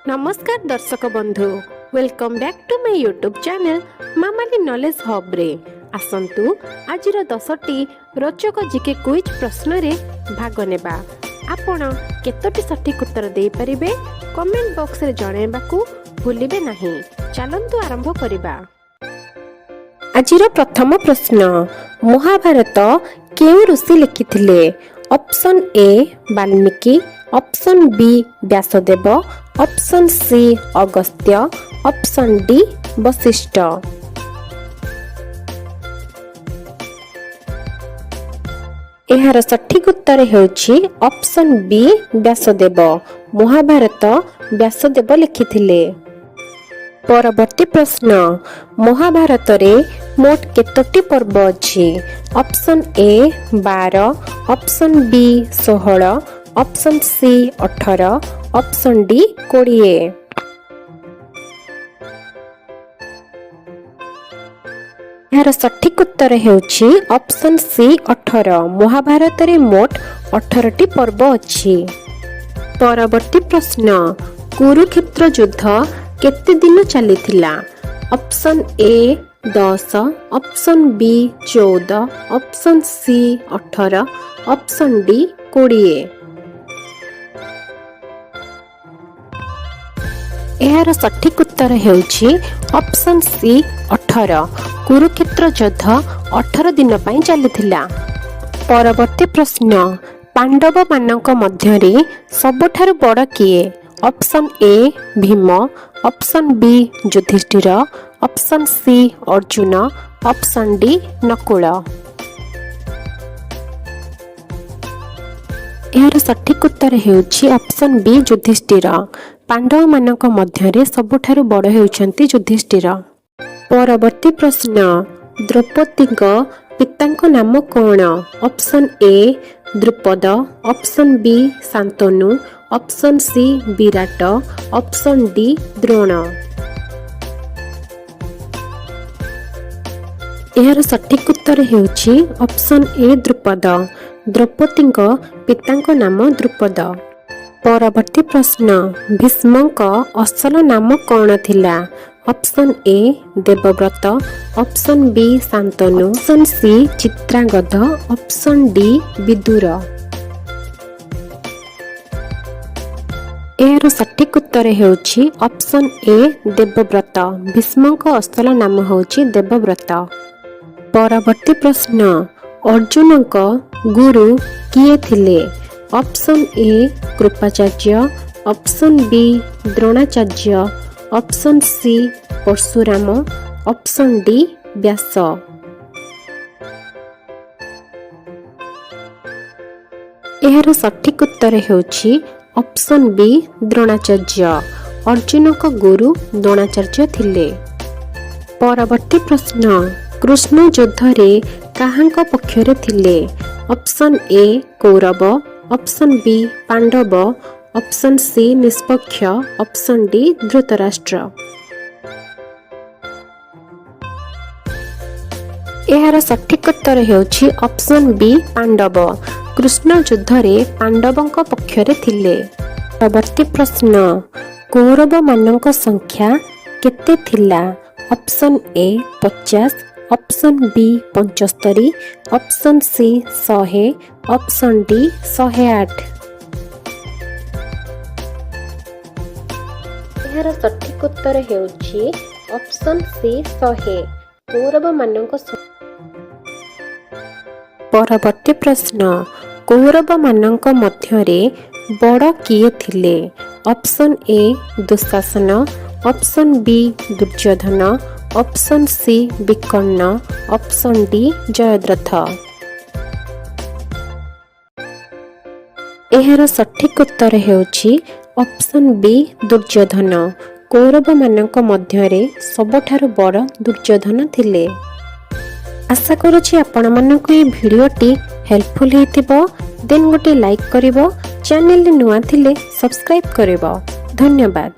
ନମସ୍କାର ଦର୍ଶକ ବନ୍ଧୁ, welcome back to my YouTube channel Mamali knowledge ହବ୍ରେ। ଆସନ୍ତୁ, ଆଜିର 10ଟି ରୋଚକ ଜିକେ କୁଇଜ୍ ପ୍ରଶ୍ନରେ ଭାଗ ନେବା। ଆପଣ କେତୋଟି ସଠିକ୍ ଉତ୍ତର ଦେଇପାରିବେ, କମେଣ୍ଟ ବକ୍ସରେ ଜଣାଇବାକୁ ଭୁଲିବେ ନାହିଁ। ଚାଲନ୍ତୁ ଆରମ୍ଭ କରିବା। ଆଜିର ପ୍ରଥମ ପ୍ରଶ୍ନ, ମହାଭାରତ କେଉଁ ଋଷି ଲେଖିଥିଲେ? Option A Valmiki, option B Vyasadeva, option C Agastya, option D Vashishtha. ଏହାର ସଠିକ୍ ଉତ୍ତର ହେଉଛି ଅପସନ୍ ବି ବ୍ୟାସଦେବ। ମହାଭାରତ ବ୍ୟାସଦେବ ଲେଖିଥିଲେ। ପରବର୍ତ୍ତୀ ପ୍ରଶ୍ନ, ମହାଭାରତରେ ମୋଟ କେତୋଟି ପର୍ବ ଅଛି? Option A 12, option B 16, option C 18, option D 20। ଏହାର ସଠିକ୍ ଉତ୍ତର ହେଉଛି ଅପସନ୍ ସି 18। ମହାଭାରତରେ ମୋଟ 18ଟି ପର୍ବ ଅଛି। ପରବର୍ତ୍ତୀ ପ୍ରଶ୍ନ, କୁରୁକ୍ଷେତ୍ର ଯୁଦ୍ଧ କେତେ ଦିନ ଚାଲିଥିଲା? Option A 10, option B 14, option C 18, option D 20। ଏହାର ସଠିକ୍ ଉତ୍ତର ହେଉଛି ଅପସନ୍ ସି 18। କୁରୁକ୍ଷେତ୍ର ଯୁଦ୍ଧ 18 ଦିନ ପାଇଁ ଚାଲିଥିଲା। ପରବର୍ତ୍ତୀ ପ୍ରଶ୍ନ, ପାଣ୍ଡବମାନଙ୍କ ମଧ୍ୟରେ ସବୁଠାରୁ ବଡ଼ କିଏ? Option A Bhima, option B Yudhishthir, option C Arjun, option D Nakul. ଏହାର ସଠିକ୍ ଉତ୍ତର ହେଉଛି ଅପସନ୍ ବି ଯୁଧିଷ୍ଠିର। ପାଣ୍ଡବମାନଙ୍କ ମଧ୍ୟରେ ସବୁଠାରୁ ବଡ଼ ହେଉଛନ୍ତି ଯୁଧିଷ୍ଠିର। ପରବର୍ତ୍ତୀ ପ୍ରଶ୍ନ, ଦ୍ରୌପଦୀଙ୍କ ପିତାଙ୍କ ନାମ କ'ଣ? Option A Drupad, option B Shantanu, option C Virat, option D Drona. ଏହାର ସଠିକ୍ ଉତ୍ତର ହେଉଛି ଅପସନ୍ ଏ ଦ୍ରୁପଦ। ଦ୍ରୌପଦୀଙ୍କ ପିତାଙ୍କ ନାମ ଦ୍ରୁପଦ। ପରବର୍ତ୍ତୀ ପ୍ରଶ୍ନ, ଭୀଷ୍ମଙ୍କ ଅସଲ ନାମ କ'ଣ ଥିଲା? Option A Debabrata, option B Shantanu, option C Chitrangada, option D Vidura. ଏହାର ସଠିକ୍ ଉତ୍ତର ହେଉଛି ଅପସନ୍ ଏ ଦେବବ୍ରତ। ଭୀଷ୍ମଙ୍କ ଅସଲ ନାମ ହେଉଛି ଦେବବ୍ରତ। ପରବର୍ତ୍ତୀ ପ୍ରଶ୍ନ, ଅର୍ଜୁନଙ୍କ ଗୁରୁ କିଏ ଥିଲେ? Option A Kripacharya, option B Dronacharya, option C Parashuram, option D Vyasa. ଏହାର ସଠିକ୍ ଉତ୍ତର ହେଉଛି ଅପସନ୍ ବି ଦ୍ରୋଣାଚାର୍ଯ୍ୟ। ଅର୍ଜୁନଙ୍କ ଗୁରୁ ଦ୍ରୋଣାଚାର୍ଯ୍ୟ ଥିଲେ। ପରବର୍ତ୍ତୀ ପ୍ରଶ୍ନ, କୃଷ୍ଣ ଯୁଦ୍ଧରେ କାହାଙ୍କ ପକ୍ଷରେ ଥିଲେ? Option A Kaurava, option B Pandava, option C ନିଷ୍ପକ୍ଷ, ଅପସନ୍ ଡି ଧୃତରାଷ୍ଟ୍ର। ଏହାର ସଠିକ୍ ଉତ୍ତର ହେଉଛି ଅପସନ୍ ବି ପାଣ୍ଡବ। କୃଷ୍ଣ ଯୁଦ୍ଧରେ ପାଣ୍ଡବଙ୍କ ପକ୍ଷରେ ଥିଲେ। ପରବର୍ତ୍ତୀ ପ୍ରଶ୍ନ, କୌରବମାନଙ୍କ ସଂଖ୍ୟା କେତେ ଥିଲା? Option A 50, option B 75, option C 100, option D 108। ଏହାର ସଠିକ୍ ଉତ୍ତର ହେଉଛି ଅପସନ୍ ସି 100। କୌରବମାନଙ୍କ। ପରବର୍ତ୍ତୀ ପ୍ରଶ୍ନ, କୌରବମାନଙ୍କ ମଧ୍ୟରେ ବଡ଼ କିଏ ଥିଲେ? Option A Dushasan, option B Duryodhana, option C Vikarna, option D Jayadratha. ଏହାର ସଠିକ୍ ଉତ୍ତର ହେଉଛି ଅପସନ୍ ବି ଦୁର୍ଯ୍ୟୋଧନ। କୌରବମାନଙ୍କ ମଧ୍ୟରେ ସବୁଠାରୁ ବଡ଼ ଦୁର୍ଯ୍ୟୋଧନ ଥିଲେ। ଆଶା କରୁଛି ଆପଣମାନଙ୍କୁ ଏହି ଭିଡ଼ିଓଟି ହେଲ୍ପଫୁଲ୍ ହେଇଥିବ। ଦେନ୍ ଗୋଟେ ଲାଇକ୍ କରିବ, ଚ୍ୟାନେଲରେ ନୂଆ ଥିଲେ ସବସ୍କ୍ରାଇବ୍ କରିବ। ଧନ୍ୟବାଦ।